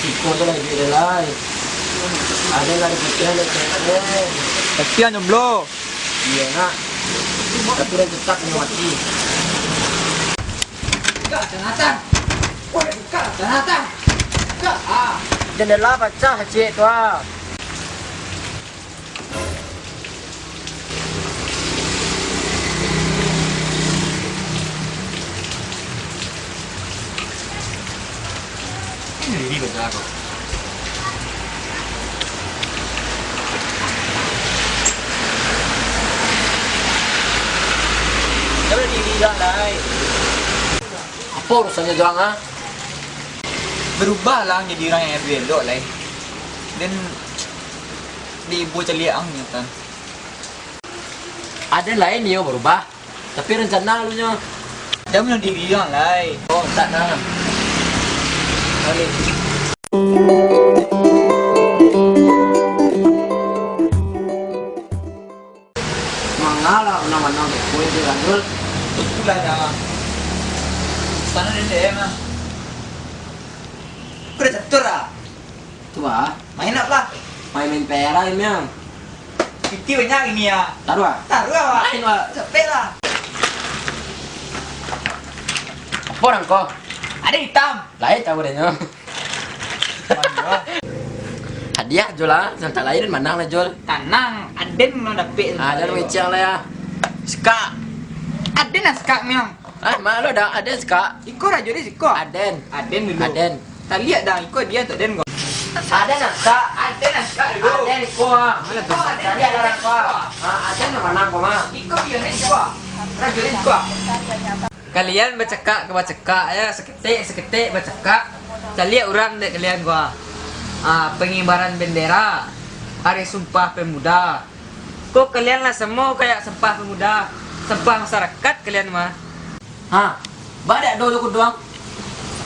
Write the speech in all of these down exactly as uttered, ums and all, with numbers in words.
Iko tu lah duit dia, Lai. Ado lah dipikiran dek cewek. Tapi yang jomblo. Iyo, nak. Tapi dah tetap nyo mati. Buka, Jonathan. Woi, buka, Jonathan. Buka, ah. Jendela pacah, cik tu, ah. Apo urusannyo jo ang, ah? Barubah lah jadi urang yang labiah elok lai. Den di ibo caliak ang nyo tan. Ado lai nio barubah, tapi rancana alunyo. Jan bunuah diri ang lai. Oh, tak nah. Balik. Mangalah manang-manang tu, kue tu, Jul. Itulah dah. Sana dia, dia, mah. Kau dah catur ah? Tu ah. Main apa? Main-main pera ini, ah. Piti banyak ini ya. Taruh ah. Taruh ah. Main, Wak. Capek lah. Apa urang ko? Ado hitam. Lain tahu deh nyo. Hadiah, Jul, ah. Santa lain manang lah, Jul. Tanang, aden lo dapek. Ah, jan mangecek lah ya. Sekak. Aden lah sekak, Miang. Ah, ma lo dah, aden sekak. Iko rajo di siko. Aden. Aden dulu. Aden. Taliak dah, iko dia untuak den ko. Aden lah sekak. Aden lah sekak dulu. Aden iko, ah. Mana tu? Iko aden. Taliak lah ko, ah. Ah, aden lah manang ko, mah. Iko dia ni siko. Rajo di siko. Kalian bacakak ka bacakak, ya, saketek-saketek bacakak. Caliak urang dek kalian ko, ah, pangibaran bendera, Hari Sumpah Pemuda. Ko kalian lah samo kayak Sumpah Pemuda, Sumpah Masyarakat kalian mah. Ha, badak do jo kuduang.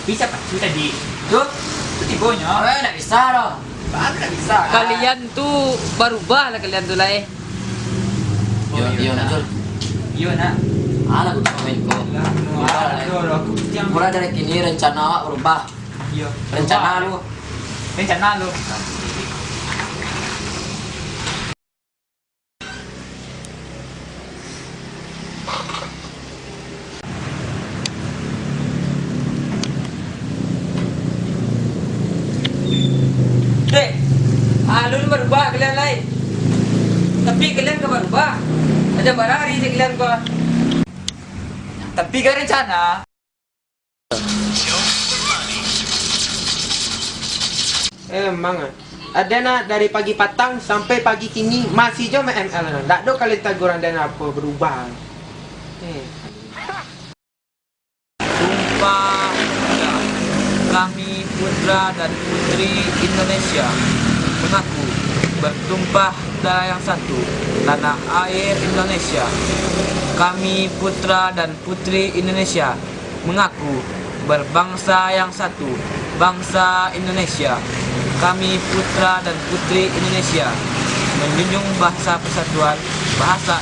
Bisa pacu tadi. Tu? Tu tibonyo. Eh, ndak bisa doh. Baru ndak bisa. Kalian tu barubah lah kalian tu lai. Iyo, iyo, nak. Iyo, nak. Alah, aku tak main ko. Lah, berubah lah. Aduh, aku yang Mulai dari kini rencana awak berubah. Iyo. Rencana lu. Rencana lu. Dek, alun barubah kalian lai. Tapi kalian ka barubah. Macam bara hari se kalian ko. Tapi ka rencana. Emang, ah. Aden ah, dari pagi patang sampai pagi kini masih jo main M L, ah. Ndak do kalian tagur aden apo barubah. Eh. Sumpah Pemuda. Kami putra dan putri Indonesia mengaku bertumpah darah yang satu, tanah air Indonesia. Kami putra dan putri Indonesia mengaku berbangsa yang satu, bangsa Indonesia. Kami putra dan putri Indonesia menjunjung bahasa persatuan, bahasa